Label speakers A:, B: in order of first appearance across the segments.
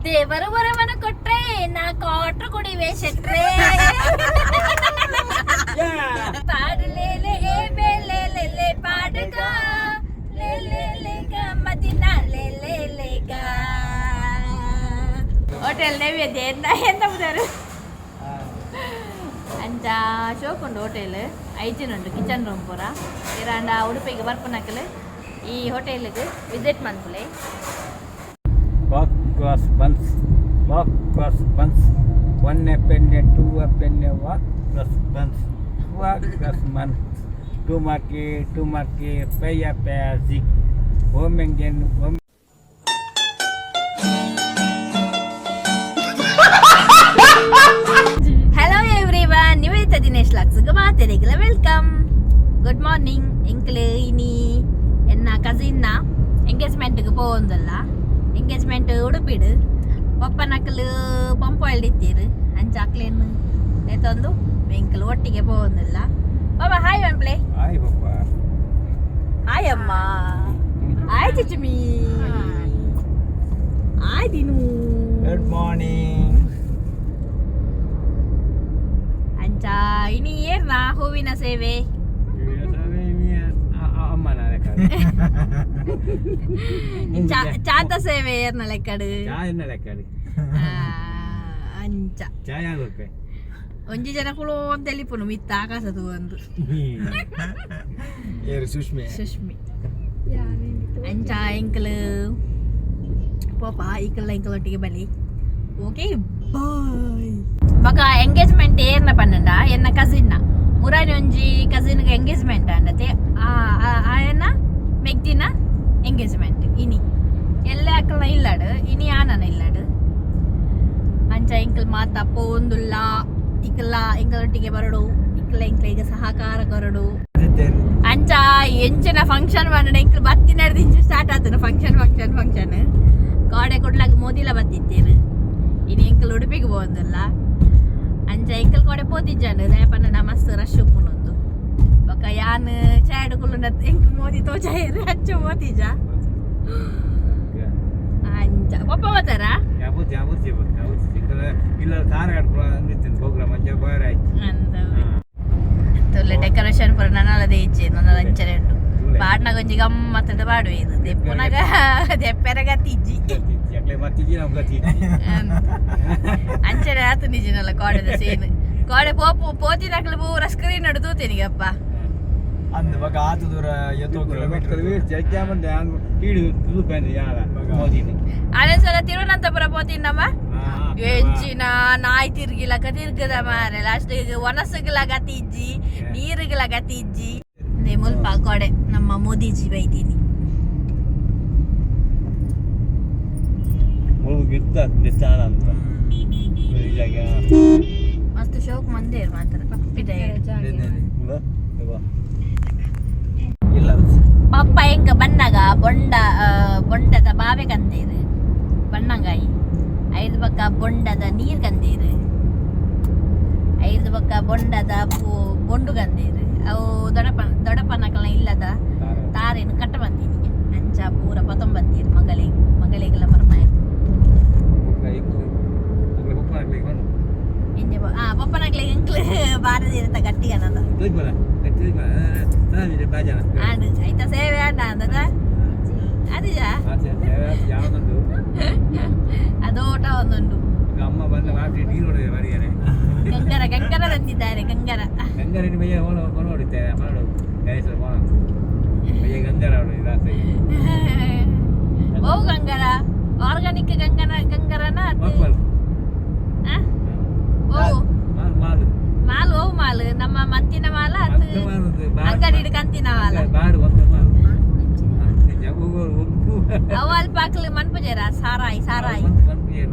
A: ದೇವರು ವರವನ ಕೊಟ್ರೆ ನಾ ಕ್ವಾಟ್ರ್ ಕುಡಿವೆ ಶೆಟ್ರೆ. ಪಾಡು ಲೇ ಲೇ ಏ ಬೇ ಲೇ ಲೇ ಲೇ ಪಾಡುಗ ಲೇ ಲೇ ಲೇ ಗ ಮದಿನ ಲೇ ಲೇ ಲೇ ಗ. ಹೋಟೆಲ್ ನೈವೇದ್ಯ ಎಂತ ಎಂತ ಬುದಾರು ಅಂಚ ಶೋಕುಂಡು. ಹೋಟೆಲ್ ಐಜಿನ್ ಉಂಡು, ಕಿಚನ್ ರೂಮ್ ಪೂರ. ಇರಾಂಡ ಉಡುಪಿಗೆ ಬರ್ಪುನಕಲು ಈ ಹೋಟೆಲ್ಗೆ visit ಮನ್ಪುಲೆ.
B: Walk cross buns, walk cross buns, one a pen, two a pen, walk cross buns, walk cross buns, two marky, two marky, five a pair, six, home again, home.
A: Hello everyone, Nivedita Dinesh ವ್ಲಾಗ್ಸ್ಗೆ ಮಾತೆರೆಗ್ಲ welcome. Good morning. ಎಂಕ್ಲು ಇನಿ ಎನ್ನ ಕಸಿನ್ನ ಎಂಗೇಜ್ಮೆಂಟ್ಗೆ ಪೋವೊಂದುಲ್ಲ. Engagement ಉಡುಪಿಡು. ಪಪ್ಪನಕಲು ಪಂಪ್ ಆಯಿಲ್ ಇತ್ತೀರು. ಅಂಚ ಅಕ್ಲೇನ್ ನೇತೊಂದು ಎಂಕ್ಲು ಒಟ್ಟಿಗೆ ಪೋವೊಂದುಲ್ಲ. ಬಾಬಾ, ಹಾಯ್ ಪನ್ಪ್ಲೆ.
B: ಹಾಯ್ ಪಪ್ಪ.
A: ಹಾಯ್ ಅಮ್ಮ, ಹಾಯ್ ಚಿಚುಮಿ, ಹಾಯ್ ದಿನು.
B: Good morning.
A: ಅಂಚ ಇನಿ ಏರ್ನಾ ಹೂವಿನ ಸೇವೆ?
B: ಅಮ್ಮ.
A: ಚಾತ ಸೇವೆ ಏರ್ನ ಲೆಕ್ಕಡು?
B: ಚಾಯ್ ಲೆಕ್ಕಡು.
A: ಆ, ಅಂಚ.
B: ಚಾಯ್ ಆಗುತ್ತೆ.
A: ಒಂಜಿ ಜನ ಕುಳು ಅಂತ ಎಲಿಪುನು ಮಿತ್ತ ಆಕಾಶ ತೂವೊಂದು.
C: ಏರು ಸುಷ್ಮೆ?
A: ಸುಷ್ಮಿ. ಅಂಚ ಎಂಕಲ್ ಪೋಪ, ಈಕಲ್ಲ ಎಂಕಲ್ ಒಟ್ಟಿಗೆ ಬಲಿ. Okay, bye. ಮಗ ಎಂಗೇಜ್ಮೆಂಟ್ ಏರ್ನ ಪನ್ನಂಡ, ಎನ್ನ ಕಸಿನ್ನ ಮುರಾನಿ ಒಂಜಿ ಕಸಿನ್ಗೆ ಎಂಗೇಜ್ಮೆಂಟ್ ಅಂಡತೆ. ಆಯನ ಮೆಗ್ದಿನ ಎಂಗೇಜ್ಮೆಂಟ್ ಇನಿ. ಎಲ್ಲ ಅಕ್ಕಲ್ನ ಇಲ್ಲಾಡು, ಇನಿ ಆನನ ಇಲ್ಲಾಡು. ಅಂಚ ಎಂಕಲ್ ಮಾತ ಪೋಂದುಲ್ಲ. ಇಕಲ್ಲ ಎಂಕಲೊಟ್ಟಿಗೆ ಬರಡು, ಇಕ್ಕಲ ಎಂಕ್ಲ ಈಗ ಸಹಕಾರ ಕೊರಡು. ಅಂಚ ಎಂಚಿನ ಫಂಕ್ಷನ್ ಬಂಡ ಎಂಕಲ್ ಬತ್ತಿ ನಡೆದಿಂಚ ಸ್ಟಾರ್ಟ್ ಆತನ ಫಂಕ್ಷನ್ ಫಂಕ್ಷನ್ ಫಂಕ್ಷನ್. ಕೋಡೆ ಕುಡ್ಲಾಗ ಮೋದಿಲ ಬತ್ತಿತ್ತೇರು. ಇನಿ ಎಂಕಲ್ ಉಡುಪಿಗೆ ಪೋಂದುಲ್ಲ. ಅಂಚ ಎಂಕಲ್ ಕೋಡೆ ಪೋತಿಜ್ಜಾಂಡ್ ದಾಯಪಂಡ ನಾ ಮಸ್ತ್ ರಶ್ ಉಪ್ಪುನೊಂದು. ಬೊಕ ಯಾನ್ ಚಾಯಡ್ ಕುಲ್ಲುಂಡ ಎಂಕ್ ಮೋದಿ ತೋಜಾಯೆರ್, ಅಂಚ ಮೋತಿಜ. ಅಂಚ ಪಪ್ಪ ಬರ್ತಾರಾ?
B: ಯಾವತ್ತು ಯಾವತ್ತು ಯಾವತ್ತು ಇಲ್ಲ, ತಾರ ಪ್ರೋಗ್ರಾಮ್ ಅಂಚ ಬಾಯ್ ಆಯ್ತು.
A: ತುಲ್ಲೆ ಡೆಕೋರೇಷನ್ ಪೂರ ನನಲದೇ ಇಜ್ಜೆ, ನನಲ ಅಂಚನೆ ಉಂಡು. ಪಾಡ್ನಾಗ ಒಂಜಿ ಗಮ್ಮತ್ತದ ಪಾಡುವೆ. ಇದು ದೆಪ್ಪುನಾಗ ದೆಪ್ಪೆರ ಗತಿ ಇಜ್ಜಿ.
B: ಅಕ್ಲೆ ಮತ್ತಿಜ್ಜಿ, ನಮ್ಗೆ ಗತಿ.
A: ಅಂಚನೆ ಆತು ನಿಜನಲ್ಲ ಕೋಡೆದ ಸೀನ್. ಕೋಡೆ ಪೋಪು ಪೋತಿನಕ್ಲು ಪೂರ ಸ್ಕ್ರೀನ್ ನಡು ತೂತೇನಿಗಪ್ಪ.
C: ಅಂದ್ ಬಗ ಆತ ದೂರ ಎತ್ತೋ ಕಿಲೋಮೀಟರ್.
A: ಅದೇ ಸಲ ತಿರುವನಂತಪುರ ಪೋತಿನಮ್ಮ, ಎಂಚಿನ ನಾಯಿ ತಿರ್ಗಿಲಕ ತಿರ್ಗದ ಮಾರೆ. ಲಾಸ್ಟ್ ಒನಸುಗಳ ಗತಿ ಇಜ್ಜಿ, ನೀರುಗಳ ಗತಿ ಇಜ್ಜಿ. ಮುಲ್ಪ ಕೋಡೆ ನಮ್ಮ ಮೋದಿಜಿ ಬೈದೀನಿ.
B: ಅಂತ
A: ಮಸ್ತ್ ಶೋಕ್ ಮಂದೇರ್ ಮಾತ್ರ ಪಪ್ಪಿದೆ.
C: ಇಲ್ಲ.
A: ಪಪ್ಪ ಎಂಕ ಬಣ್ಣಗ ಬೊಂಡ ಬೊಂಡದ ಬಾವೆ ಕಂದೇರು, ಬಣ್ಣಂಗಾಯಿ. ಐದು ಪಕ್ಕ ಬೊಂಡದ ನೀರ್ ಕಂದೇರು, ಐದು ಪಕ್ಕ ಬೊಂಡದ ಪೂ ಬೊಂಡು ಕಂದೇರು. ಅವು ದೊಡಪ ದೊಡಪನಕಲ್ನ ಇಲ್ಲದ ತಾರೇನು ಕಟ್ಟ ಬಂದೀನಿ. ಅಂಚ ಪೂರ ಪತೊಂಬತ್ತೀರು ಮಗಳಿಗೆ ಮಗಳಿಗೆಲ್ಲ ಮರ್ಮಾಯ. ಇಂಜೆ ಆ ಪಪ್ಪನಕ್ಲೆ ಎಂಕ್ಲು ಬಾರದಿರತ್ತ ಗಟ್ಟಿಗನದ. ಆಂಡ್ ಐತ ಸೇವೆ ಆಂಡ ಅಂದದ ಅದಿಜ. ಅದೋಟ ಒಂದುಂಡು.
B: ಅಮ್ಮ ಬಂದ ರಾತ್ರಿ ನೀರು ಹೊಡೆದ ಬರಿಯಾರೆ.
A: ಗಂಗರ ಗಂಗರ ತಂದಿದ್ದಾರೆ, ಗಂಗರ.
B: ಗಂಗರ ಬಯ್ಯ ಹೊರ ಹೊಡಿತಾರೆ ಮಾಡು ಗಣೇಶ ಹೋಣ ಬಯ್ಯ ಗಂಗರ ಹೊಡಿ ರಾತ್ರಿ.
A: ಓ ಗಂಗರ, ಆರ್ಗಾನಿಕ್ ಗಂಗರ ಗಂಗರನ ಅದು.
B: ಮಕ್ಕಳು.
A: ಆ? ಓ.
B: ಮಾಲು ಮಾಲು.
A: ಮಾಲ್, ಓ ಮಾಲ್ ನಮ್ಮ ಮಂತಿನ ಮಾಲ ಅದು. ಅಂಗಡಿ ಕಂತಿನ ಮಾಲ.
B: ಬಾಡು ಒಂದು ಮಾಲು.
A: ಅವು ಅಲ್ಪ ಹಾಕ್ಲಿ ಮನ್ಪುಜೇರ ಸಾರಾಯಿ ಸಾರಾಯಿ ಮನ್ಪುಜೇರ.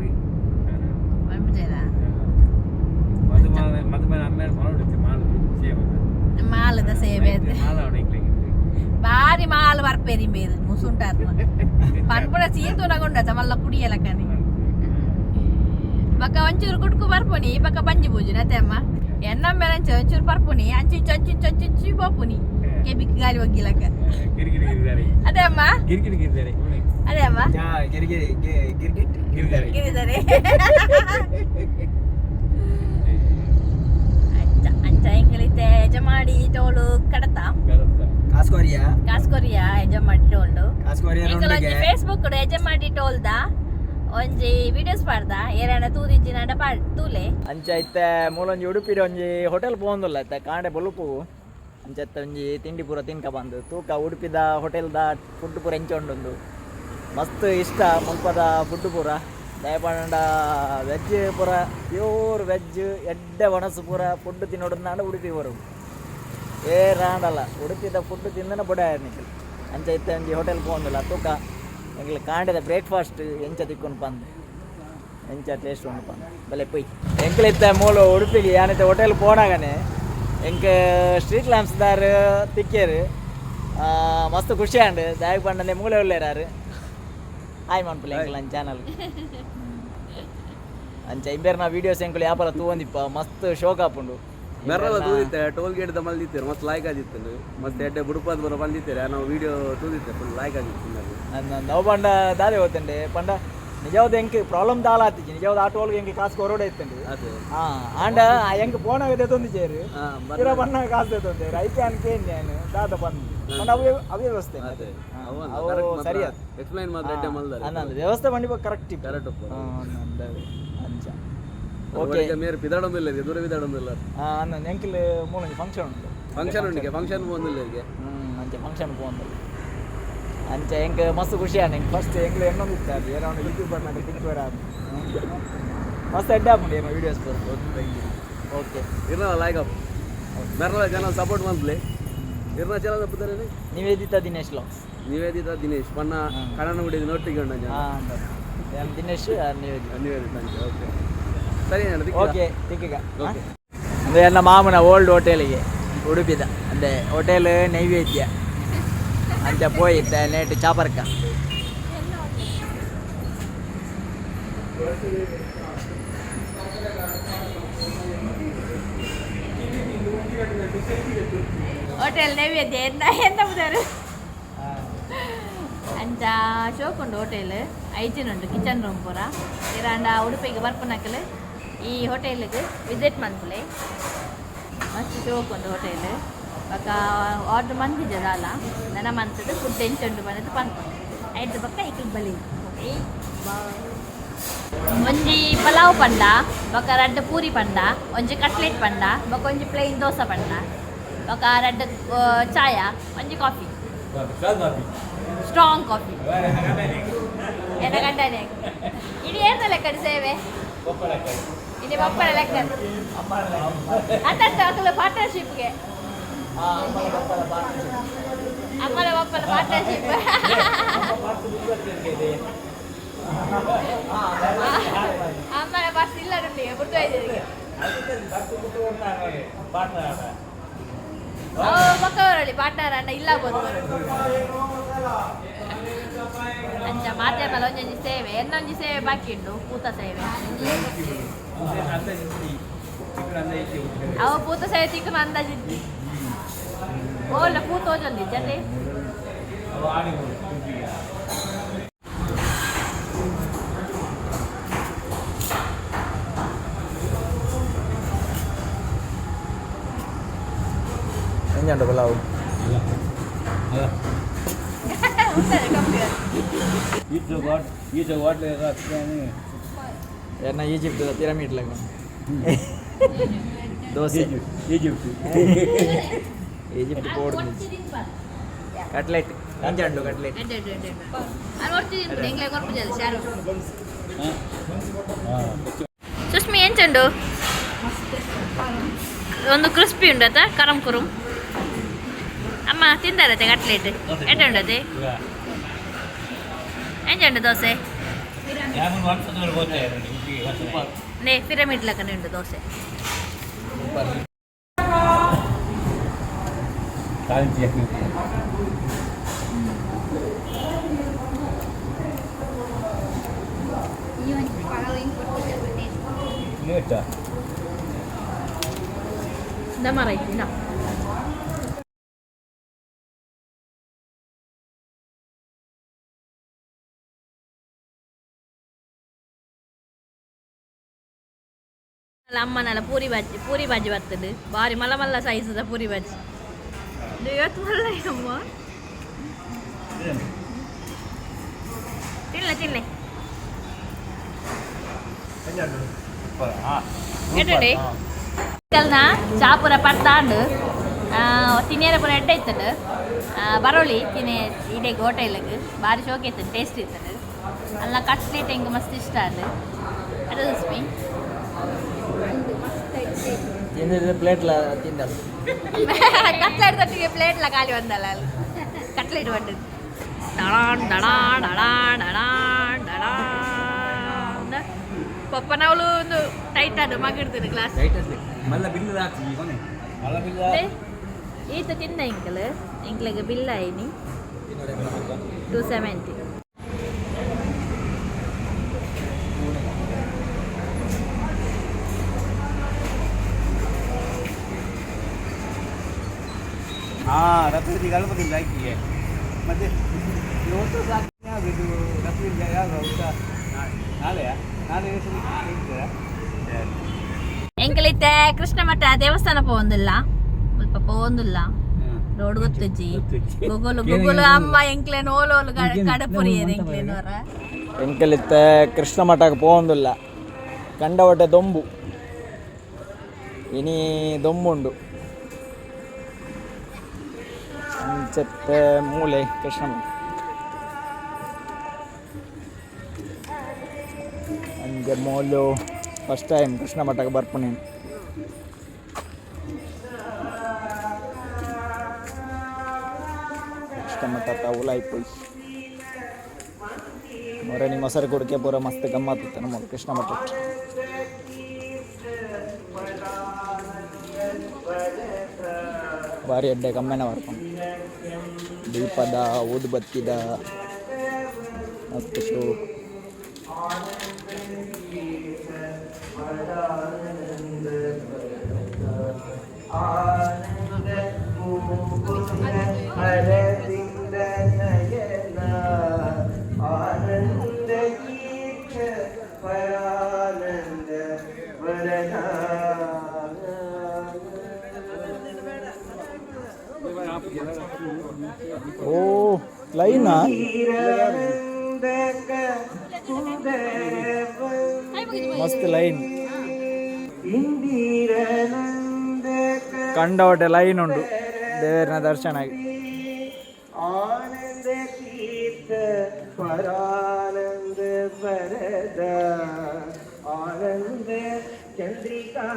A: ಮಾಲದ ಸೇವೆ ಅದು. ಬಾರಿ ಮಾಲ್ ಬರ್ಪೇರಿ ಬೇರು ಮುಸುಂಟಾರ್ನ ಪನ್ಪುಣ ಸೀತುನಗುಂಡ ಮಲ್ಲ ಕುಡಿಯಲಕ್ಕನಿ. ಬಕ್ಕ ಒಂಚೂರು ಕುಟ್ಕು ಬರ್ಪುನಿ, ಬಕ್ಕ ಬಂಜಿ ಪೂಜುನ ಅತ್ತೆ ಅಮ್ಮ ಎನ್ನ ಮೇಲೆ ಅಂಚ ಒಂಚೂರು ಬರ್ಪುನಿ, ಅಂಚಿಂಚು ಅಂಚಿಂಚು ಅಂಚಿಂಚು ಪೋಪುನಿ ಕೆಬಿಕ್ ಗಾಳಿ ಒಗ್ಗಿಲಕ್ಕ. ಅದೇ ಅಮ್ಮ.
B: ಗಿರ್ಗಿರಿ ಗಿರ್ದಾರೆ.
A: ಅದೇ ಅಮ್ಮ.
C: ಗಿರ್ಗಿರಿ ಗಿರ್ಗಿಟ್.
B: ಗಿರಿಧಾರಿ.
A: ಗಿರಿಧಾರಿ. ಅಂಚ ಅಂಚ ಎಂಕಲಿತ್ತೆ ಯಜಮಾಡಿ ಟೋಲು ಕಡತ.
C: ಕಾಸ್ಕೋರಿಯಾ.
A: ಕಾಸ್ಕೊರಿಯಾ ಯಜಮಾಡಿ ಟೋಲ್ಡು.
C: ಕಾಸ್ಕೋರಿಯಾ.
A: ಎಂಕಲ್ ಒಂಜಿ ಫೇಸ್ಬುಕ್ ಯಜಮಾಡಿ ಟೋಲ್ದ ಒಂಜಿ ವಿಡಿಯೋಸ್ ಪಾಡ್ದ, ಏರಣ ತೂದಿಜ್ಜಿನಾಂಡ ಪಾಡ್ ತೂಲೆ.
C: ಅಂಚ ಇತ್ತೆ ಮೂಲೊಂಜಿ ಉಡುಪಿಡ್ ಒಂಜಿ ಹೋಟೆಲ್ ಪೋವೊಂದುಲ್ಲ. ಇತ್ತೆ ಕಾಂಡೆ ಬೊಲುಪು. ಅಂಚ ಇತ್ತೆ ಒಂಜಿ ತಿಂಡಿ ಪೂರ ತಿನ್ಕ ಬಂದು ತೂಕ, ಉಡುಪಿದ ಹೋಟೆಲ್ದ ಫುಡ್ ಪೂರ ಎಂಚ ಉಂಡುಂದು. ಮಸ್ತ್ ಇಷ್ಟ ಮುಲ್ಪದ ಫುಡ್ ಪೂರ. ದಯಪಂಡ ವೆಜ್ ಪೂರ, ಪ್ಯೂರ್ ವೆಜ್, ಎಡ್ಡೆ ಒಣಸು ಪೂರ. ಫುಡ್ ತಿನ್ನೋಡಂದಾಂಡ ಉಡುಪಿ ಬರು ಏ ರಾಂಡಲ್ಲ. ಉಡುಪಿದ ಫುಡ್ ತಿಂದನ ಬೊಡ ನಿಖಲ್. ಅಂಚ ಇತ್ತೆ ಒಂಜಿ ಹೋಟೆಲ್ ಪೋವೊಂದುಲ್ಲ. ತೂಕ ಎಂಕ್ಲೆ ಕಾಂಡೆದ ಬ್ರೇಕ್ಫಾಸ್ಟ್ ಎಂಚ ತಿಕ್ಕೊಂಡು ಪಂದು, ಎಂಚ ಟೇಸ್ಟ್ ಉಂಡು ಪಂದು. ಬಲೆ ಪೊಯ್. ಎಂಕ್ಲಿತ್ತ ಮೂಲು ಉಡುಪಿಗೆ ಯಾನಿತ್ತೆ ಹೋಟೆಲ್ ಪೋನಾಗನೆ ಎಂಕ್ ಸ್ಟ್ರೀಟ್ ಲ್ಯಾಂಪ್ಸ್ ದಾರ್ ತಿಕ್ಕೇರು. ಮಸ್ತ್ ಖುಷಿ ಆಂಡ್. ದಾಯೆಗ್ ಪಂಡನೆ ಮೂಲೆ ಉಲ್ಲೇರಾರು. Hi ಮನ್ಪುಲೆ ಎಂಕ್ಲ channel. ಅಂಚ ಇಂಬೇರ್ನ ವೀಡಿಯೋಸ್ ಎಂಕುಲು ಯಾಪಲ ತೂವೊಂದಿಪ್ಪ. ಮಸ್ತ್ ಶೋಕ್ ಆಪುಂಡು.
D: ಮೆರ್ರಲ ತೂದಿತ್ತೆ, ಟೋಲ್ ಗೇಟ್ the ಮಲ್ದಿತ್ತೇರು. ಮಸ್ತ್ ಲಾಯ್ಕ್ ಆದಿತ್ತು. ಮಸ್ತ್ ಎಡ್ಡೆ ಬುಡುಪಾದ ಬರ ಬಂದಿತ್ತೇರೆ. ನಾವು ವಿಡಿಯೋ ತೂದಿತ್ತೆ, ಫುಲ್ ಲಾಯ್ಕ್ ಆಗಿತ್ತು ಅದು.
C: ನನ್ನ ಪಂಡ ದಾದೆ ಹೋತಂಡೆ ಪಂಡ, ನಿಜವಾದ ಎಂಕ್ ಪ್ರಾಬ್ಲಮ್ ದಾಲ ಆತಿಜಿ. ನಿಜವಾದ ಆ ಟೋಲ್ಗೆ ಎಂಕ್ ಕಾಸು ಕೊರೋಡೆ ಇತ್ತಂಡು.
D: ಅದೇ.
C: ಹಾ, ಆಂಡ ಎಂಕ್ ಪೋನಾಗ ದೆತ್ತೊಂದು ಪಿರ ಬನ್ನಾಗ ಕಾಸು ದೆತ್ತೊಂದು ಐಕೆ ಅನ್ಕೇನ್ ನಾನು ದಾದ ಬಂದು ಪಂಡ ಅವೇ ಅವೇ ವ್ಯವಸ್ಥೆ.
D: ಅದೇ.
C: ಅವು ಸರಿ ಅದು.
D: ಎಕ್ಸ್ಪ್ಲೈನ್ ಮಾತ್ರ ಎಡ್ಡೆ ಮಲ್ದಾರೆ.
C: ಅನ್ನಂದು ವ್ಯವಸ್ಥೆ ಬಂಡಿ ಕರೆಕ್ಟ್.
D: ಕರೆಕ್ಟ್ ಉಪ್ಪು.
C: ಅಂಚ ಓಕೆ.
D: ಮೇರೆ ಪಿದಾಡೊಂದಿಲ್ಲ, ದೂರ ಪಿದಾಡೊಂದಿಲ್ಲ.
C: ಅನ್ನಂದು ಎಂಕಿಲ್ ಮೂಲೊಂಜಿ ಫಂಕ್ಷನ್ ಉಂಟು.
D: ಫಂಕ್ಷನ್ ಉಂಡಿಗೆ, ಫಂಕ್ಷನ್ ಪೋಂದಿಲ್ಲ ಇರಿಗೆ.
C: ಅಂಚ ಫಂಕ್ಷನ್ ಪೋಂದು. ಅಂಚ ಎಂಕ್ ಮಸ್ತ್ ಖುಷಿ ಆಂಡ್. ಎಂಕ್ ಫಸ್ಟ್ ಎಂಕ್ಲು ಎನ್ನೊಂದು ಇತ್ತು, ಅದು ಏನೋ ಒಂದು ಯೂಟ್ಯೂಬ್ ನಾಗ ತಿಕ್ಕೋರ. ಮಸ್ತ್ ಎಡ್ಡೆ ಆಪುಂಡು ಏನೋ ವೀಡಿಯೋಸ್. ಓಕೆ.
D: ಇರ್ನ ಲಾಯ್ಕ್ ಅಪ್ ಮೆರ್ರಲ ಜನ ಸಪೋರ್ಟ್ ಮಲ್ಪ್ಲೆ. ಇರ್ನ ಚಲ ತಪ್ಪುತ್ತಾರೆ.
C: ನಿವೇದಿತಾ ದಿನೇಶ್ ಲಾಕ್ಸ್.
D: ನಿವೇದಿತಾ ದಿನೇಶ್ ಪನ್ನ ಕಡನ ಬಿಡಿದ ನೋಟ್ಟಿಗೆ ಉಂಡು ಜನ.
C: ಹಾಂ, ದಿನೇಶ್, ನಿವೇದಿತಾ.
D: ನಿವೇದಿತಾ ಅಂಚ. ಓಕೆ, ಸರಿ.
C: ಓಕೆ, ತಿಕ್ಕಿಗ.
D: ಓಕೆ.
C: ಅಂದರೆ ನನ್ನ ಮಾಮನ ಓಲ್ಡ್ ಹೋಟೆಲಿಗೆ, ಉಡುಪಿದ ಅಂದೆ ಹೋಟೆಲ್ ನೈವೇದ್ಯ ಅಂಚ ಪೋಯಿತ್ತೆ ನೇಟ್ ಚಾಪರ್ಕ.
A: ಹೋಟೆಲ್ ನೈವೇದ್ಯ ಎಂತ ಎಂತ ಬುದಾರು. ಅಂಚ ಶೋಕ್ ಉಂಡು ಹೋಟೆಲ್, ಐಜಿನ್ ಉಂಡು, ಕಿಚನ್ ರೂಮ್ ಪೂರ. ಇರಾಂಡ ಉಡುಪಿಗೆ ಬರ್ಪುನಕಲ್ ಈ ಹೋಟೆಲ್ಗೆ ವಿಸಿಟ್ ಮನ್ಪುಲೆ. ಮಸ್ತ್ ಶೋಕ್ ಉಂಡು ಹೋಟೆಲ್. ಬೊಕ ಆರ್ಡರ್ ಮಂದಿಜದಾಲ ನನ ಮಂತದ ಫುಡ್ ಎಂಚ ಉಂಡು ಬಂದದ್ದು ಪನ್ಪುಂಡು. ಐದು ಬೊಕ್ಕ ಇಕ್ಲ್ ಬಲಿ. ಓಕೆ, ಒಂಜಿ ಪಲಾವ್ ಪಂಡ, ಬೊಕ ರಡ್ಡ್ ಪೂರಿ ಪಂಡ, ಒಂಜಿ ಕಟ್ಲೆಟ್ ಪಂಡ, ಬೊಕ ಒಂಜಿ ಪ್ಲೇನ್ ದೋಸೆ ಪಂಡ, ಬೊಕ ರಡ್ಡ್ ಚಾಯ, ಒಂಜಿ ಕಾಫಿ, ಸ್ಟ್ರಾಂಗ್ ಕಾಫಿ. ಎನ್ನ ಗಂಡನೇ ಇದು ಏರ್ನ ಲೆಕ್ಕಡ್ ಸೇವೆ. ಇಲ್ಲಿ ಬಪ್ಪಳ ಲೆಕ್ಕ ಅತ್ತ ಅಕಲ ಪಾರ್ಟ್ನರ್ಶಿಪ್ಗೆ, ಅಮ್ಮನ ಬಪ್ಪನ ಪಾರ್ಟ್ನರ್ಶಿಪ್. ಅಮ್ಮನ ಪಾರ್ಟ್ಸ್ ಇಲ್ಲ ನೋಡಿ, ಬಿಡ್ತಾ ಇದ್ದೀರಿ. ಬೊಕ್ಕವರಲ್ಲಿ ಪಾರ್ಟ್ನರ್ ಅಣ್ಣ ಇಲ್ಲ ಬೋದು. ಅಂಚ ಮಾಧ್ಯಮದ ಒಂಜೊಂಜಿ ಸೇವೆ, ಎನ್ನೊಂಜಿ ಸೇವೆ ಬಾಕಿ ಉಂಟು, ಪೂತ ಸೇವೆ. ಅವು ಪೂತ ಸೇವೆ ತಿಕ್ಕುನ ಅಂದಾಜಿದ್ದಿ ಓಲ್ಲ ಪೂತ ಓಜೊಂದಿ ಜತೆ.
C: ಎಂಜಂಡು ಪಲಾವು?
A: ಉಂಟದೆ ಕಂಪ್ಯೂಟರ್.
B: ಈಚೆ ಹೋಟ್ಲ್.
C: ಎನ್ನ ಈಜಿಪ್ಟ್ ಪಿರಮಿಡ್ ಲೆಕ್ಕ dosa.
B: Egypt.
C: Egypt board. Cutlet ಎಂಜಂಡು ಕಟ್ಲೆಟ್?
A: ಸುಷ್ಮಿ, ಎಂಚುಂಡು? ಒಂದು ಕ್ರಿಸ್ಪಿ ಉಂಡತ, ಕರಂ ಕುರುಂ. ಅಮ್ಮ ತಿಂದಾರತೆ ಕಟ್ಲೆಟ್? ಎಡ್ಡೆ ಉಂಡತೆ? ಎಂಚುಂಡು ದೋಸೆ? ನೇ ಪಿರಮಿಡ್ ಲಕ್ಕನೆ ಉಂಡು ದೋಸೆ.
B: ಕಾಂಚಿ. ನೀಟಾ.
A: ದಮರ ಐತಿ ನಾ. ಅಮ್ಮನಲ್ಲ ಪೂರಿ ಬಾಜಿ, ಪೂರಿ ಬಾಜಿ ಬರ್ತದೆ. ಬಾರಿ ಮಲ್ಲ ಮಲ್ಲ ಸೈಜದ ಪೂರಿ ಬಾಜಿ. ಇವತ್ತು ಮಲ್ಲ ಅಮ್ಮ. ತಿನ್ಲೆ ತಿನ್ಲೆ. ಎಟ್ಟುಂಡೆ ಕಲ್ನ ಚಾಪುರ ಪತ್ತಾಂಡು ತಿನ್ನಿಯರ ಪೂರ ಎಡ್ಡೆ ಇತ್ತಂಡು. ಬರೋಳಿ ತಿನ್ನೆ ಇಡೇ ಹೋಟೆಲ್ಗ್ ಬಾರಿ ಶೋಕಿ ಇತ್ತು, ಟೇಸ್ಟ್ ಇತ್ತಂಡು. ಅಲ್ಲ ಕಟ್ಲೆಟ್ ಹೆಂಗೆ ಮಸ್ತ್ ಇಷ್ಟ ಅದು. ಅದು ಸ್ಮಿ.
C: ತಿಂದಿದ್ರೆ ಪ್ಲೇಟ್ಲ ತಿಂದಳು.
A: ಕಟ್ಲೆಟ್ ತಟ್ಟಿಗೆ ಪ್ಲೇಟ್ಲ ಖಾಲಿ ಬಂದಲ್ಲ ಅಲ್ಲಿ. ಕಟ್ಲೆಟ್ ಬಂದದ್ದು ದಡಾನ್ ದಡಾನ್ ದಡಾನ್ ದಡಾನ್ ದಡಾನ್. ಪಪ್ಪನವಳು ಒಂದು ಟೈಟ್ ಅದು ಮಗಿಡ್ತೀನಿ ಗ್ಲಾಸ್.
B: ಮಲ್ಲ ಬಿಲ್ ಹಾಕಿ ಕೊನೆ ಮಲ್ಲ ಬಿಲ್.
A: ಈತ ತಿಂದ ಎಂಕಲ್ ಎಂಕ್ಲೆಗ್ ಬಿಲ್ ಆಯ್ನಿ 270.
B: ಹಾಂ, ರತ್ನಗಿರಿ ಗಣಪತಿ ಹಾಕಿಗೆ ಮತ್ತೆ ಇವತ್ತು ಸಾಕು. ಯಾವುದು ಇದು ರತ್ನಗಿರಿ ಯಾವುದು ಊಟ? ನಾಳೆಯಾ? ನಾಳೆ ಹೇಳ್ತೀರಾ?
A: ಎಂಕಲಿತ್ತೆ ಕೃಷ್ಣ ಮಠ ದೇವಸ್ಥಾನ ಪೋವೊಂದಿಲ್ಲ, ಸ್ವಲ್ಪ ಪೋವೊಂದಿಲ್ಲ. ರೋಡ್ ಗೊತ್ತುಜ್ಜಿ. ಗೂಗಲ್ ಗೂಗಲ್ ಅಮ್ಮ ಎಂಕ್ಲೇನ್ ಓಲ್ ಓಲ್ ಕಡಪುರಿಯರ್ ಎಂಕ್ಲೇನ್ ಅವರ.
C: ಎಂಕಲಿತ್ತ ಕೃಷ್ಣ ಮಠಕ್ಕೆ ಪೋವೊಂದಿಲ್ಲ. ಕಂಡವಟೆ ದೊಂಬು, ಇನಿ ದೊಂಬುಂಡು. ಅಂಚತ್ತೆ ಮೂಲೆ ಕೃಷ್ಣ ಮಠ. ಅಂಚೆ ಮೂಲು ಫಸ್ಟ್ ಟೈಮ್ ಕೃಷ್ಣ ಮಠಕ್ಕೆ ಬರ್ಪುನೇನು. ಕೃಷ್ಣ ಮಠ ಉಲಾಯಿ ಪೋಯಿ ಮೊರಣಿ ಮೊಸರು ಕುಡಿಕೆ ಪೂರ ಮಸ್ತ್ ಗಮ್ಮತ್ತಿತ್ತು ನಮ್ಮ ಕೃಷ್ಣ ಮಠ. ಭಾರಿ ಅಡ್ಡೆ ಕಮ್ಮೆನ ಬರ್ಕೊಂಡು ದೀಪದ ಊದುಬತ್ತಿದ ಮಸ್ತ್ ಶೋ.
E: ಆನಂದ ತೀರ್ಥ ಪರಾನಂದ ವರದ.
C: ಓ ಲೈನಾ? ಮಸ್ತ್ ಲೈನ್. ಕಂಡವಟೆ ಲೈನ್ ಉಂಡು ದೇವರಿನ ದರ್ಶನ ಆಗಿ.
E: ಆನಂದ ತೀರ್ಥ ಪರಾನಂದ ವರದ ಆನಂದ ಚಂದ್ರಿಕಾ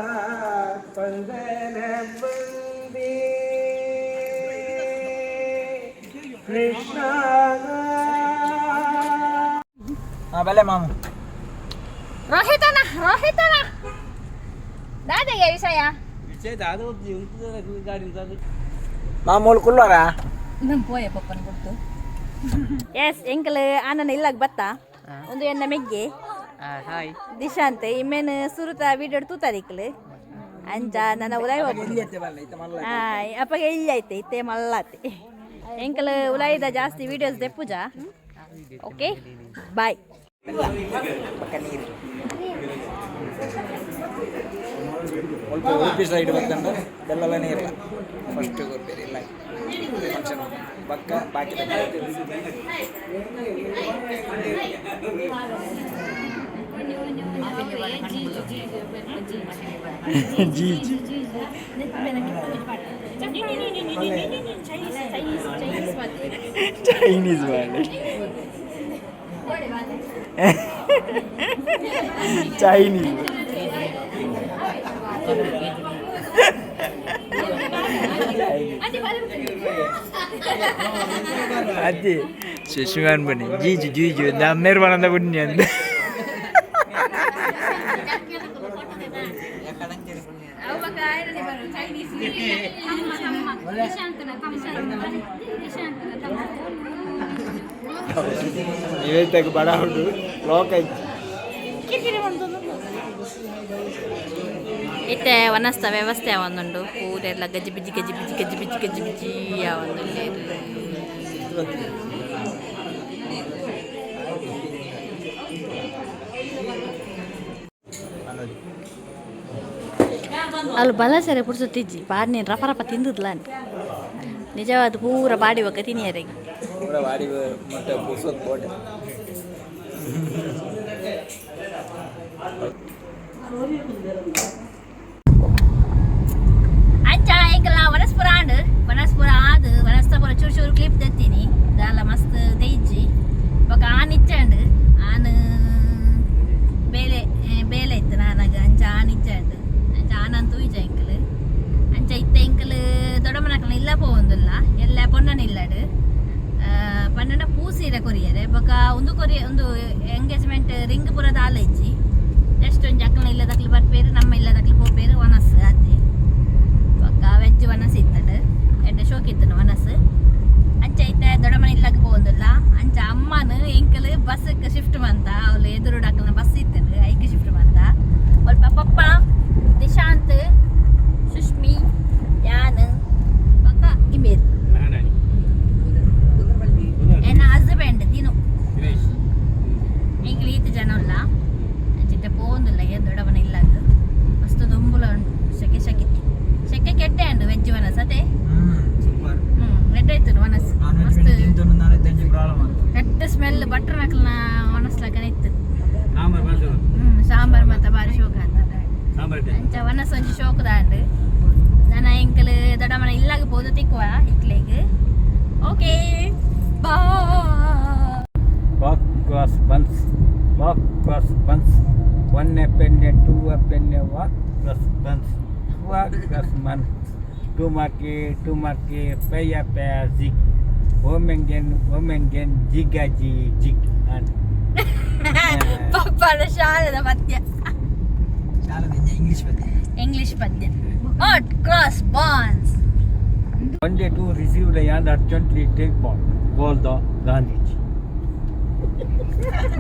E: ಸ್ಪಂದನ ಬಂದೇ ಕೃಷ್ಣ.
C: ಹಾ ಬೆಲೆ ಮಾಮು.
A: ರೋಹಿತನ ರೋಹಿತನ ದಾದೆಗೆ ವಿಷಯ.
C: ಮಾಮೂಲು ಕುಲ್ಲೋರಾ?
A: ನಮ್ಮ ಪೋಯೆ ಪಪ್ಪನ ಕೊಡ್ತು. ಎಸ್ ಎಂಕಲ್ ಆನನ ಇಲ್ಲಾಗ ಬತ್ತ ಒಂದು ಎನ್ನ ಮೆಗ್ಗೆ ದಿಶಾಂತ್ ಇಮ್ಮೇನ್ ಸುರುತ ವಿಡಿಯೋ ತೂತಾದಿಕ್ಕಲು ಅಂಚ ನನ್ನ ಉಲಾಯಿ ಅಪ್ಪಗೆ ಎಲ್ಲಿ ಐತೆ ಇತ್ತೆ ಮಲ್ಲಾತೆ. ಎಂಕಲ್ ಉಲಾಯಿದ ಜಾಸ್ತಿ ವಿಡಿಯೋಸ್ ದೆಪ್ಪುಜ. Okay, bye.
C: ಸ್ವಲ್ಪ ಉಡುಪಿ ಸೈಡ್ ಬತ್ತಂಡ ಬೆಲ್ಲಲ ನೀರ್ಲ ಫಸ್ಟ್ ಕೊರ್ಪೇರು ಇಲ್ಲ ಫಂಕ್ಷನ್ ಬಕ್ಕ ಬಾಕಿ. G G. Chinese ಬಾಳೆ, ಚೈನೀಸ್. ಅಜ್ಜಿ ಶಶಿವಾನ್ ಬನ್ನಿ ಜೀಜು ಜೀಜು ನಮ್ಮೇರು ಬನಂದ ಬನ್ನಿ ಅಂತ. ಇವತ್ತಕ್ಕೆ ಬಡ ಉಂಟು ಲೋಕ.
A: ಇತ್ತೆ ವನಸ್ತ ವ್ಯವಸ್ಥೆ ಒಂದುಂಡು. ಪೂರೆಲ್ಲ ಗಜಿ ಬಿಜಿ ಗಜಿ ಬಿಜಿ ಗಜಿ ಬಿಜಿ ಗಜಿ ಬಿಜಿ ಒಂದುಲ್ಲೇರು. ಅಲ್ಲಿ ಬಲಸರೆ ಪುಡ್ಸುತ್ತಿಜ್ಜಿ ಬಾರ್ನಿ ರಪ ರಪ ತಿಂದದ್ಲ. ನಿಜವಾದ ಪೂರ ಬಾಡಿ ಬೊಕ್ಕ ತಿನಿಯರಿಗೆ.
C: ಪೂರ ಬಾಡಿ ಮತ್ತೆ ಪುರ್ಸೊತ್ತು ಬೋಟೆ.
A: ಅಂಚ ಎಂಕಲ ವನಸ್ಪುರ ಆಂಡ್, ವನಸ್ಪುರ ಆದ್ ವನಸ್ತಪುರ ಚೂರು ಚೂರು ಕ್ಲಿಪ್ ತೆತ್ತೀನಿ. ದಾಲ ಮಸ್ತ್ ದೆಯ್ಜಿ. ಬೊಕ ಆನ್ ಇಚ್ಚಂಡ್, ಆನ್ ಬೇಲೆ ಬೇಲೆ ಇತ್ತು ನಾನಾಗ. ಅಂಚ ಆನ್ ಇಚ್ಚಂಡ್, ಅಂಚ ಆನಂತ ತೂಯಿಜ ಎಂಕಲ್. ಅಂಚ ಇತ್ತ ಎಂಕಲ್ ದೊಡ್ಡಮ್ಮನಕಲ್ನ ಇಲ್ಲ ಪೋವೊಂದುಲ್ಲ, ಎಲ್ಲ ಪೊನ್ನನ ಇಲ್ಲಡ್ ಪನ್ನಡ ಪೂಸೀರೆ ಕೊರಿಯರೆ. ಬೊಕ ಒಂದು ಕೊರಿಯ ಒಂದು ಎಂಗೇಜ್ಮೆಂಟ್ ರಿಂಗ್ ಪೂರ ದಾಲ ಇಜ್ಜಿ. ಜಸ್ಟ್ ಒಂಜಿ ಅಕ್ಕನ ಇಲ್ಲದಕ್ಲು ಬರ್ಪೇರು, ನಮ್ಮ ಇಲ್ಲದಕ್ಲು ಪೋಪೇರು, ವನಸ್ ಅದೇ. ಬೊಕ್ಕ ವೆಜ್ ವನಸ್ ಇತ್ತಂಡು, ಎಡ್ಡೆ ಶೋಕ್ ಇತ್ತನು ವನಸ್. ಅಂಚ ಇತ್ತೆ ದೊಡ್ಡಮ್ಮನ ಇಲ್ಲಕ್ಕೆ ಪೋವೊಂದುಲ್ಲ. ಅಂಚ ಅಮ್ಮನ ಎಂಕಲ್ ಬಸ್ಗೆ ಶಿಫ್ಟ್ ಮಂತ, ಅವಳು ಎದುರು ಅಕ್ಕನ ಬಸ್ ಇತ್ತನು, ಐಕ್ ಶಿಫ್ಟ್ ಮಂತ. ಸ್ವಲ್ಪ ಪಪ್ಪ, ನಿಶಾಂತ್, ಸುಷ್ಮಿ, ಯಾನ್ ಬೊಕ್ಕ ಇಮೇರ್, ಎನ್ನ ಹಸ್ಬೆಂಡ್ ದಿನು, ಎಂಕಲ್ ಈತ ಜನ ಉಲ್ಲ. ಅಂಚಿತ್ತೆ ಪೋವೊಂದುಲ್ಲ ಏ ದೊಡ್ಡವನ ಇಲ್ಲಾಗ. ಮಸ್ತ್ ದುಂಬುಲ ಉಂಡು, ಸೆಕೆ ಸೆಕೆ ಸೆಕೆ ಕೆಟ್ಟೆ ಉಂಡು. ವೆಜ್ ವನಸ್ ಅದೇ.
C: ಸೂಪರ್.
A: ಎಡ್ಡೆ ಇತ್ತು ವನಸ್ ಮಸ್ತ್.
C: ಪ್ರಾಬ್ಲಮ್.
A: ಕೆಟ್ಟ ಸ್ಮೆಲ್, ಬಟರ್ ನಕಲ್ನ ವನಸ್ ಲಗನ ಇತ್ತು. ಸಾಂಬಾರ್ ಮತ್ತೆ ಬಾರಿ ಶೋಕ ಅಂತ. ಅಂಚ ವನಸ್ ಒಂಜಿ ಶೋಕ ದಾಂಡ್. ನನ್ನ ಎಂಕಲ್ ದೊಡ್ಡಮ್ಮನ ಇಲ್ಲಾಗ ಪೋದು ತಿಕ್ಕುವ ಇಕ್ಲೆಗ್. Okay, bye.
B: Walk cross buns, walk cross buns, one penny, two penny, walk cross buns, walk cross buns, two marki, two marki, paya paya zig, woman woman jiga ji jig and
A: ಪಪ್ಪನ ಶಾಲೆದ ಪದ್ಯ.
C: English ಪದ್ಯ.
A: English ಪದ್ಯ, hot cross bonds.
B: One day to receive the and urgently take ball, call the Gandhiji.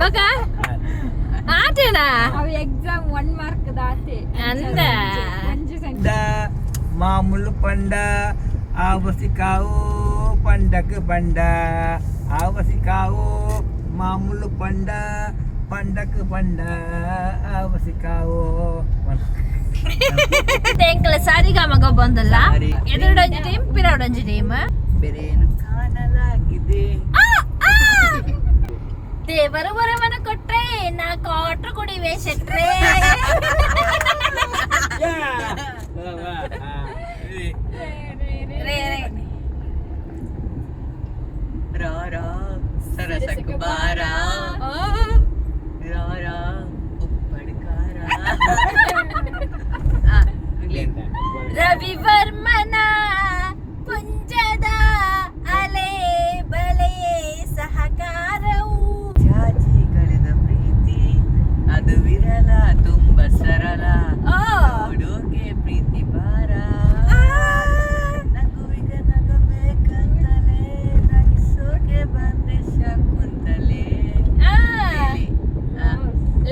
A: ಬಗ ಆಟೇನಾ?
F: ಅವು exam one mark ದಾತೆ.
A: ಅಂದ.
F: ಒಂಜಿ scent.
B: ಮಾಮೂಲು ಪಂಡ ಆವಸಿ ಕಾವು పండకు పండ ఆవసి కావు మామూలు పండ పండకు పండ ఆవసి కావు.
A: ಎಂಕಲ ಸಾರಿಗಾಮ ಗೊಬ್ಬೊಂದಲ್ಲ.
C: ಸಾರಿ.
A: ಎದುರುಡೊಂಜಿ ಟೀಮ್, ಪಿರಡೊಂಜಿ ಟೀಮ್.
C: ಬೇರೇನು ಕಾಣಲಾಗಿದೆ.
A: ದೇವರು ವರವನ ಕೊಟ್ರೆ ನಾ ಕ್ವಾರ್ಟರ್ ಕುಡಿವೆ ಶೆಟ್ರೆ. ರೇ ರೇ.
G: ರಾ ರಾ ಸರಸಕ್ ಬಾರಾ.
A: ಓ.
G: ರಾ ರಾ ಉಪ್ಪಡ್ಕಾರ.
A: ರವಿವರ್ಮನ ಪುಂಜದ ಅಲೆ ಬಲೆ ಸಹಕಾರವು.
G: ಚಾಚಿ ಕಳೆದ ಪ್ರೀತಿ ಅದು ವಿರಳ, ತುಂಬ ಸರಳ.
A: ಓ.
G: ನೋಡೋಕೆ ಪ್ರೀತಿ ಬಾರ. ನಗುವಿಗ ನಗಬೇಕಂತಲೇ, ನಗಿಸೋಕೆ ಬಂದೆ ಶಕುಂತಲೆ.
A: ಆ.
G: ಆ.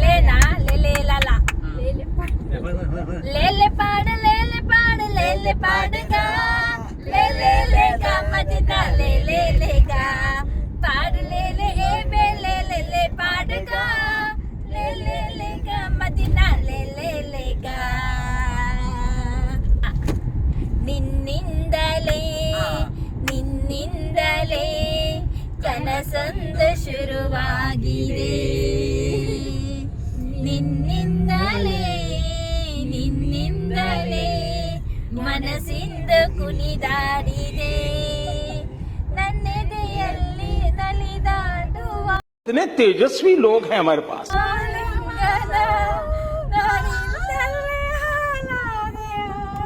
A: ಲೇನಾ ಲೇ ಲೇ ಲಾ ಲಾ. ಲೇಲೆ ಪಾಡ ಲೇಲೆ ಪಾಡ ಲೇಲೆ ಪಾಡುಗ ಲೇ ಲೇ ಲೇ ಗ ಮದಿನ ಲೇ ಲೇ ಲೇ ಗ ಪಾಡು ಲೇ ಲೇ ಏ ಬೇ ಲೇ ಲೇ ಲೇ ಪಾಡುಗ ಲೇ ಲೇ ಲೇ ಗ ಮದಿನ ಲೇ ಲೇ ಲೇ ಗ. ನಿನ್ನಿಂದಲೇ ನಿನ್ನಿಂದಲೇ ಕನಸೊಂದು ಶುರುವಾಗಿದೆ. ನಿನ್ನಿಂದಲೇ ನಿನ್ನಿಂದಲೇ ಮನಸ್ಸಿಂದ ಕುಣಿದಾಡಿದೆ. ನನ್ನೆದೆಯಲ್ಲಿ ನಲಿದಾಡುವ
H: इतने तेजस्वी लोग हैं हमारे पास.
A: ಆಲಿಂಗನ ನಾನಿಲ್ಲದೆ ಹಾಳಾದೆ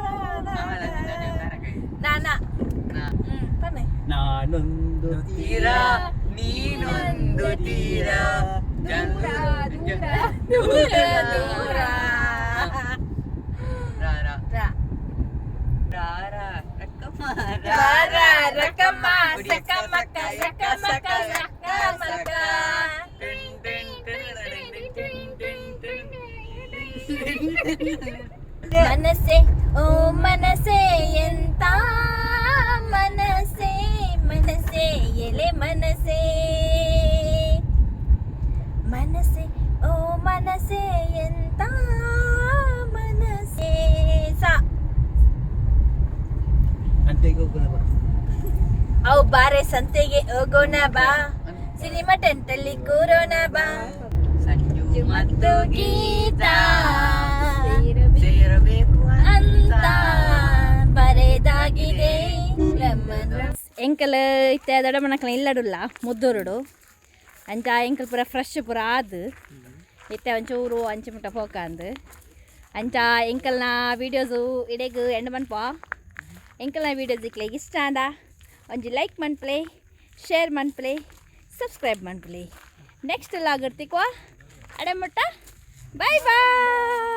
A: ಹಾಳಾದೆ. ನಾನಾ ಪನ್ನೆ.
B: ನಾನೊಂದು
G: ತೀರ ನೀನೊಂದು ತೀರ.
F: ದೂರ ದೂರ.
A: ದೂರ ದೂರ.
G: ರಾ ರಾ.
A: ರಾ.
G: ರಾ ರಾ ರಕ್ಕಮ್ಮ.
A: ರಾ ರಾ ರಕಮ್ಮ ಸಕಮಕ ಸಕಮಕ ಸಕಮಕ.
G: ಟಿನ್ ಟಿನ್ ಟಿನ್ ಟಿನ್ ಟಿನ್ ಟಿನ್ ಟಿನ್.
A: ಮನಸ್ಸೆ ಓ ಮನಸ್ಸೆ, ಎಂತ ಮನಸ್ಸೆ ಮನಸ್ಸೆ ಎಲೆ ಮನಸ್ಸೆ. ಮನಸ್ಸೆ ಓ ಮನಸ್ಸೆ, ಎಂತ ಮನಸ್ಸೆ. ಸಾ. ಬಾರೆ ಸಂತೆಗೆ ಹೋಗೋಣ ಬಾ, ಸಿನಿಮಾ ಟೆಂಟ್ ಅಲ್ಲಿ ಕೂರೋಣ ಬಾ.
G: ಸಂಜು
A: ಮತ್ತು ಗೀತಾ
G: ಸೇರಬೇಕು
A: ಅಂತ ಬರೆದಾಗಿದೆ. ಎಂಕಲ್ ಇತ್ತೆ ದೊಡ್ಡಮ್ಮನಕ್ಕಲ ಇಲ್ಲಡುಲ್ಲ ಮುದ್ದೂರುಡು. ಅಂಚ ಎಂಕಲ್ ಪೂರ ಫ್ರೆಶ್ ಪೂರ ಆದ್ ಇತ್ತೆ ಒಂಚೂರು ಅಂಚೆ ಮುಟ್ಟ ಪೋಕಂದು. ಅಂಚ ಎಂಕಲ್ನ ವೀಡಿಯೋಸು ಇಡೆಗ್ ಎಂಡ್ ಮನ್ಪ. ಎಂಕಲ್ನ ವೀಡಿಯೋಸ್ ಇಕ್ಲೆಗ್ ಇಷ್ಟ ಆಂಡ ಒಂಜಿ ಲೈಕ್ ಮನ್ಪುಲೆ, ಶೇರ್ ಮನ್ಪುಲೆ, ಸಬ್ಸ್ಕ್ರೈಬ್ ಮನ್ಪುಲೆ. ನೆಕ್ಸ್ಟ್ ಲಾಗರ್ತಿಕ್ವಾ ಅಡೆ ಮುಟ್ಟ ಬಾಯ್ ಬಾಯ್.